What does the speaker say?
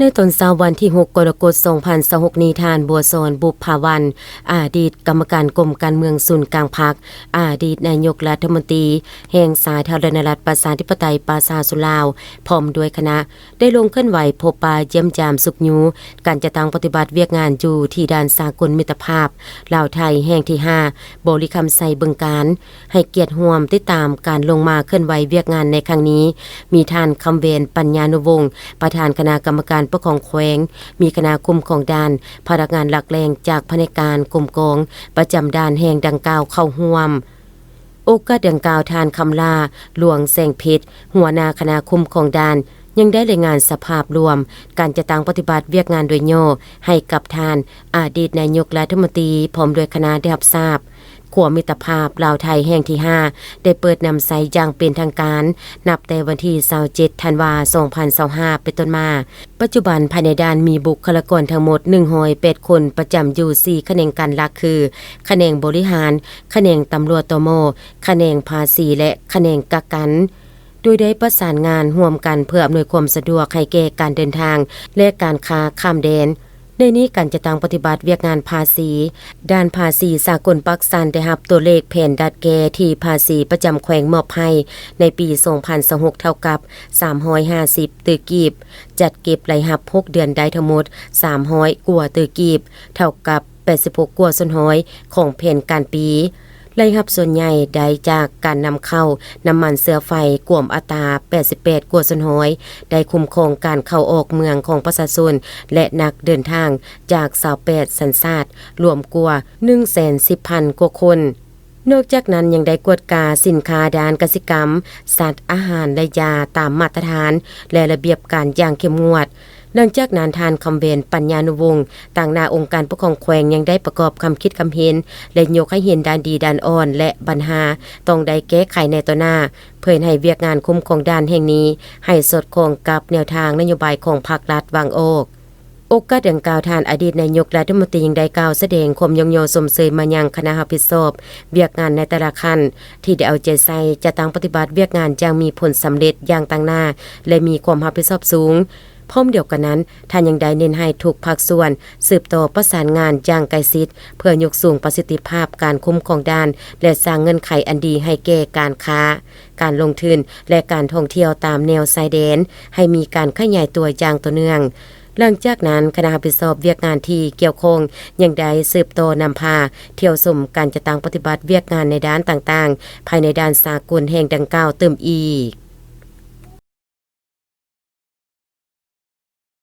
ໃນຕອນເຊົ້າວັນທີຫົກ ກໍລະກົດ ສອງພັນຊາວຫົກນີ້, ທ່ານ ບົວສອນ ບຸບຜາວັນ ອະດີດກຳມະການກົມການເມືອງສູນກາງພັກ, ອະດີດນາຍົກລັດຖະມົນຕີແຫ່ງສາທາລະນະລັດ ປະຊາທິປະໄຕ ປະຊາຊົນລາວ ພ້ອມດ້ວຍຄະນະ ໄດ້ລົງເຄື່ອນໄຫວພົບປະຢ້ຽມຢາມຊຸກຍູ້ການຈັດຕັ້ງປະຕິບັດວຽກງານຢູ່ທີ່ດ່ານສາກົນມິດຕະພາບລາວໄທແຫ່ງທີຫ້າ ບໍລິຄຳໄຊ ບຶງການ. ໃຫ້ກຽດຮ່ວມຕິດຕາມການລົງມາເຄື່ອນໄຫວວຽກງານໃນຄັ້ງນີ້ ມີທ່ານ ຄຳແຫວນ ປັນຍານຸວົງ ປະທານຄະນະກຳມະການປົກຄອງແຂວງ, ມີຄະນະຄຸ້ມຄອງດ່ານ, ພະນັກງານຫຼັກແຫຼ່ງຈາກພະແນກການກົມກອງປະຈຳດ່ານແຫ່ງດັ່ງກ່າວເຂົ້າຮ່ວມ. ໂອກາດດັ່ງກ່າວ, ທ່ານ ຄຳຫຼ້າ ຫຼວງແສງເພັດ ຫົວໜ້າຄະນະຄຸ້ມຄອງດ່ານ ຍັງໄດ້ລາຍງານສະພາບລວມການຈັດຕັ້ງປະຕິບັດວຽກງານໂດຍຫຍໍ້ໃຫ້ກັບທ່ານ ອະດີດນາຍົກລັດຖະມົນຕີ ພ້ອມດ້ວຍຄະນະໄດ້ຮັບຊາບ. ຂົວມິດຕະພາບລາວໄທແຫ່ງທີຫ້າ ໄດ້ເປີດນຳໃຊ້ຢ່າງເປັນທາງການ ນັບແຕ່ວັນທີຊາວເຈັດ ທັນວາ ສອງພັນຊາວຫ້າ ເປັນຕົ້ນມາ. ປັດຈຸບັນ, ພາຍໃນດ່ານມີບຸກຄະລາກອນທັງໝົດ ໜຶ່ງຮ້ອຍແປດຄົນ ປະຈຳຢູ່ສີ່ຂະແໜງການຫຼັກ ຄື ຂະແໜງບໍລິຫານ, ຂະແໜງຕຳຫຼວດ ຕມ, ຂະແໜງພາສີ ແລະ ຂະແໜງກັກກັນ, ໂດຍໄດ້ປະສານງານຮ່ວມກັນເພື່ອອຳນວຍຄວາມສະດວກໃຫ້ແກ່ການເດີນທາງ ແລະ ການຄ້າຂ້າມແດນ. ໃນນີ້, ການຈັດຕັ້ງປະຕິບັດວຽກງານພາສີ, ດ່ານພາສີສາກົນປາກຊັນໄດ້ຮັບຕົວເລກແຜນດັດແກ້ທີ່ພາສີປະຈຳແຂວງມອບໃຫ້ໃນປີສອງພັນຊາວຫົກ ເທົ່າກັບສາມຮ້ອຍຫ້າສິບຕື້ກີບ, ຈັດເກັບລາຍຮັບຫົກເດືອນໄດ້ທັງໝົດສາມຮ້ອຍກວ່າຕື້ກີບ, ເທົ່າກັບ ແປດສິບຫົກກວ່າສ່ວນຮ້ອຍຂອງແຜນການປີ. ລາຍຮັບສ່ວນໃຫຍ່ໄດ້ຈາກການນຳເຂົ້ານ້ຳມັນເຊື້ອໄຟ ກວມອັດຕາແປດສິບແປດກວ່າສ່ວນຮ້ອຍ, ໄດ້ຄຸ້ມຄອງການເຂົ້າອອກເມືອງຂອງປະຊາຊົນ ແລະ ນັກເດີນທາງຈາກຊາວແປດສັນຊາດ ລວມກວ່າໜຶ່ງແສນສິບພັນກວ່າຄົນ. ນອກຈາກນັ້ນ, ຍັງໄດ້ກວດກາສິນຄ້າດ້ານກະສິກຳ, ສັດ, ອາຫານ ແລະ ຢາຕາມມາດຕະຖານ ແລະ ລະບຽບການຢ່າງເຂັ້ມງວດ. ຫຼັງຈາກນັ້ນ, ທ່ານ ຄຳແຫວນ ປັນຍານຸວົງ ຕາງໜ້າອົງການປົກຄອງແຂວງ ຍັງໄດ້ປະກອບຄຳຄິດຄຳເຫັນ ແລະ ຍົກໃຫ້ເຫັນດ້ານດີດ້ານອ່ອນ ແລະ ບັນຫາຕ້ອງໄດ້ແກ້ໄຂໃນຕໍ່ໜ້າ, ເພື່ອເຮັດໃຫ້ວຽກງານຄຸ້ມຄອງດ່ານແຫ່ງນີ້ໃຫ້ສອດຄ່ອງກັບແນວທາງນະໂຍບາຍຂອງພັກລັດວາງອອກ. ໂອກາດດັ່ງກ່າວ, ທ່ານ ອະດີດນາຍົກລັດຖະມົນຕີ ຍັງໄດ້ກ່າວສະແດງຄວາມຍ້ອງຍໍຊົມເຊີຍມາຍັງຄະນະຮັບຜິດຊອບວຽກງານໃນແຕ່ລະຂັ້ນ ທີ່ໄດ້ເອົາໃຈໃສ່ຈັດຕັ້ງປະຕິບັດວຽກງານຢ່າງມີຜົນສຳເລັດຢ່າງຕັ້ງໜ້າ ແລະ ມີຄວາມຮັບຜິດຊອບສູງ. ພ້ອມດຽວກັນນັ້ນ, ທ່ານຍັງໄດ້ເນັ້ນໃຫ້ທຸກພາກສ່ວນສືບຕໍ່ປະສານງານຢ່າງໃກ້ຊິດ ເພື່ອຍົກສູງປະສິດທິພາບການຄຸ້ມຄອງດ່ານ ແລະ ສ້າງເງື່ອນໄຂອັນດີໃຫ້ແກ່ການຄ້າ, ການລົງທຶນ ແລະ ການທ່ອງທ່ຽວຕາມແນວຊາຍແດນ ໃຫ້ມີການຂະຫຍາຍຕົວຢ່າງຕໍ່ເນື່ອງ. ຫຼັງຈາກນັ້ນ, ຄະນະຮັບຜິດຊອບວຽກງານທີ່ກ່ຽວຂ້ອງຍັງໄດ້ສືບຕໍ່ນຳພາທ່ຽວຊົມການຈັດຕັ້ງປະຕິບັດວຽກງານໃນດ້ານຕ່າງໆ ພາຍໃນດ່ານສາກົນແຫ່ງດັ່ງກ່າວຕື່ມອີກ.